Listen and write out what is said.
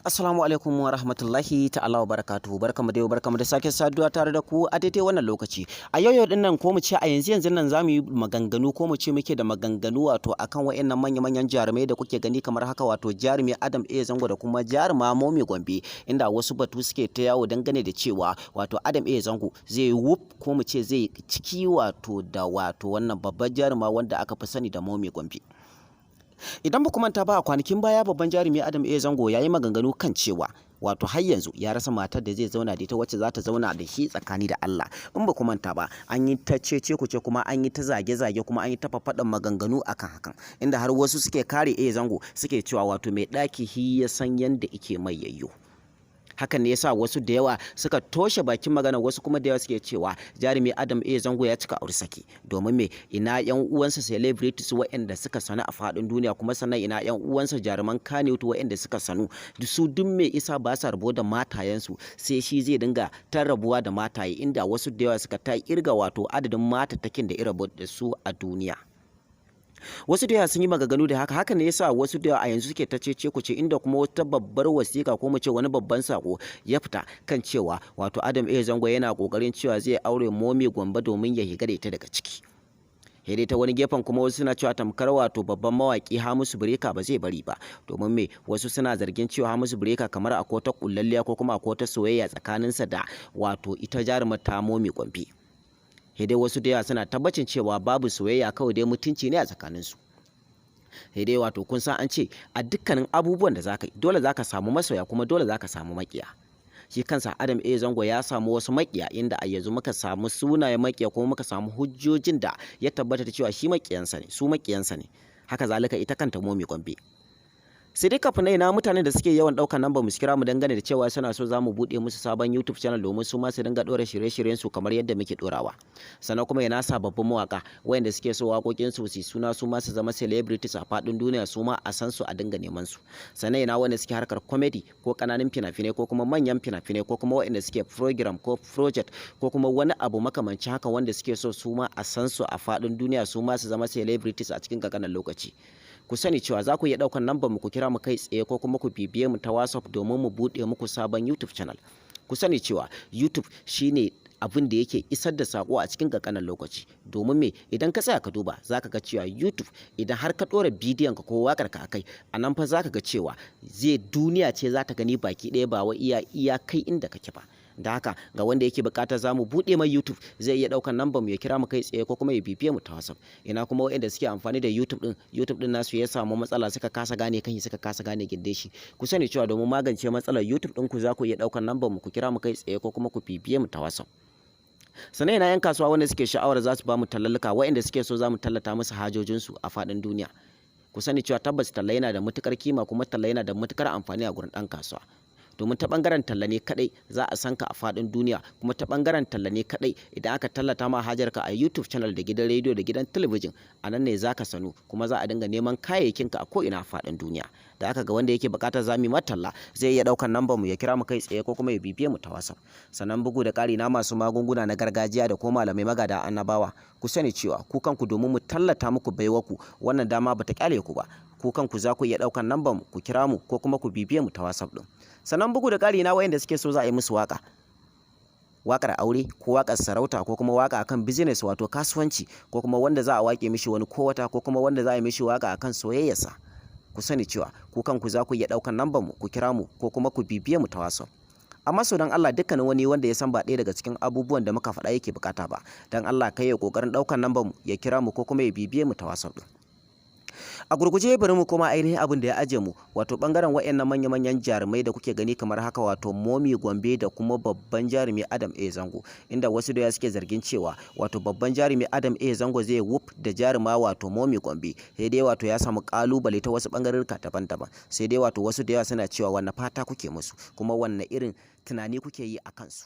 Assalamu alaikum wa rahmatullahi ta'ala wa barakatuhu. Barkamu da yau, barkamu da sake saduwa tare da ku a daidai wannan lokaci. A yau yau din nan, ko mu ce a yanzu yanzu nan, zamu yi maganganu, ko mu ce muke da maganganu, wato akan wayannan manya manyan jarumai da kuke gani kamar haka, wato jarumi Adam A Zango da kuma jaruma Momi Gombe, inda wasu batu suke ta yawo dangane da cewa wato Adam A Zango zai yi wuf, ko mu ce zai ciki, wato da wato wannan babbar jaruma wanda aka fi sani da Momi Gombe. Idan ba ku manta ba, a kwanakin baya babban jarumi Adam A Zango ya yi maganganu kan cewa wato har yanzu ya rasa matar da zai zauna da ita, wacce za ta zauna da shi tsakani da Allah. In ba ku manta ba, an yi ta cece kuce, kuma an yi ta zage-zage, kuma an yi ta faɗin maganganu akan hakan, inda har wasu suke kare A Zango, suke cewa wato mai ɗaki hi ya san yanda ike mai yayyo. Hakan ne yasa wasu da yawa suka toshe bakin magana, wasu kuma da yawa suke cewa jarumi Adam A Zango ya cika aure saki. Domin me? Ina yan uwansa celebrities waɗanda suka sanu a faɗin duniya? Kuma sannan ina yan uwansa jaruman Kannywood waɗanda suka sanu? Su duk me isa ba sa rabo da matayensu, sai shi zai dinga ta rabuwa da mataye? Inda wasu da yawa suka ta irga wato adadin matattakin da irabu da su a duniya. Wasu da yawa sun yi maganganu da haka. Haka ne yasa wasu da yawa a yanzu suke ta cece kuce, inda kuma wata babbar wasiƙa, ko mu ce wani babban sako, ya fita kan cewa wato Adam A Zango yana kokarin cewa zai aure Momi Gombe domin ya higa da ita daga ciki. Dai ta wani gefen kuma wasu suna cewa tamkar wato babban mawaki Hamisu Breaker ba zai bari ba. Domin me? Wasu suna zargin cewa Hamisu Breaker kamar akwai wata kullalliya ko kuma akwai wata soyayya tsakaninsa da wato ita jarumar ta Momi Gombe. Dai wasu da yawa suna tabbacin cewa babu soyayya, kawai dai mutunci ne a tsakaninsu. Sai dai wato kun san an ce a dukkanin abubuwan da zaka yi, dole zaka samu masoya, kuma dole zaka samu makiya. Shi kansa Adam A Zango ya samu wasu makiya, inda a yanzu muka samu sunayen makiya, kuma muka samu hujjojin da ya tabbata da cewa shi makiyansa ne, su makiyansa ne. Haka zalika ita kanta Momi Gombe. Sai dai kafin na mutanen da suke yawan ɗaukar namba mu su kira mu dangane da cewa suna so za mu buɗe musu sabon YouTube channel domin su ma su dinga ɗora shirye-shiryen su kamar yadda muke ɗorawa. Sannan kuma yana sababbin mawaka wayanda suke so waƙoƙin su su suna, su ma su zama celebrities a faɗin duniya, su ma a san su, a dinga neman su. Sannan yana wanda suke harkar comedy ko ƙananan fina-finai ko kuma manyan fina-finai, ko kuma wayanda suke program ko project ko kuma wani abu makamancin haka, wanda suke so su ma a san su a faɗin duniya, su ma su zama celebrities a cikin ƙanƙanin lokaci. Ku sani cewa za ku iya ɗaukar nambar mu ku kira mu kai tsaye, ko kuma ku bibiye mu ta WhatsApp domin mu buɗe muku sabon YouTube channel. Ku sani cewa YouTube shine abin da yake isar da sako a cikin ƙanƙanin lokaci. Domin me? Idan ka tsaya ka duba, zaka ga cewa YouTube, idan har ka ɗora bidiyon ka ko waƙar ka akai, a nan fa zaka ga cewa zai duniya ce za ta gani baki ɗaya, ba wai iya iya kai inda kake ba. Da haka ga wanda yake bukata za mu buɗe mai YouTube, zai iya ɗaukar nambar mu ya kira mu kai tsaye, ko kuma ya bibiye mu ta WhatsApp. Ina kuma waɗanda suke amfani da YouTube din, YouTube din nasu ya samu matsala, suka kasa gane kan, suka kasa gane gindin shi? Ku sani cewa domin magance matsalar YouTube ɗin ku, za ku iya ɗaukar nambar mu ku kira mu kai tsaye, ko kuma ku bibiye mu ta WhatsApp. Sannan ina yan kasuwa wanda suke sha'awar za su ba mu tallalluka, waɗanda suke so za mu tallata musu hajojinsu a faɗin duniya? Ku sani cewa tabbas talla yana da matukar kima, kuma talla yana da matukar amfani a gurin ɗan kasuwa, domin ta ɓangaren talla ne kaɗai za a san ka a faɗin duniya. Kuma ta ɓangaren talla ne kaɗai, idan aka tallata ma hajarka a YouTube channel da gidan rediyo da gidan talabijin, a nan ne za ka sanu, kuma za a dinga neman kayayyakinka a ko'ina a faɗin duniya. Da aka ga wanda yake buƙatar za mu yi talla, zai iya ɗaukar nambar mu ya kira mu kai tsaye, ko kuma ya bibiye mu ta WhatsApp. Sannan bugu da ƙari, na masu magunguna na gargajiya da ko malamai magada annabawa, ku sani cewa ku kanku, domin mu tallata muku baiwarku, wannan dama bata kyale ku ba. Ku kanku za ku iya ɗaukar nambar mu ku kira mu, ko kuma ku bibiye mu ta WhatsApp ɗin. Sannan bugu da ƙari, na wayanda suke so za a yi musu waƙa, waƙar aure ko waƙar sarauta, ko kuma waƙa akan business, wato kasuwanci, ko kuma wanda za a waƙe mishi wani ko wata, ko kuma wanda za a yi mishi waƙa akan soyayyarsa, ku sani cewa ku kanku za ku iya ɗaukar nambar mu ku kira mu, ko kuma ku bibiye mu ta WhatsApp. Amma so don Allah, dukkanin wani wanda ya san ba ɗaya daga cikin abubuwan da muka faɗa yake bukata ba, don Allah kai ya kokarin ɗaukar nambar mu ya kira mu, ko kuma ya bibiye mu ta WhatsApp ɗin. A gurguje bari mu koma ainihin abin da ya aje mu, wato bangaren wayannan manya-manyan jarumai da kuke gani kamar haka, wato Momi Gombe da kuma babban jarumi Adam A Zango, inda wasu da suke zargin cewa wato babban jarumi Adam A Zango zai wuf da jaruma wato Momi Gombe. Sai dai wato ya samu kalubale ta wasu bangarorka daban-daban. Sai dai wato wasu da yawa suna cewa wanne fata kuke musu, kuma wanne irin tunani kuke yi a kansu?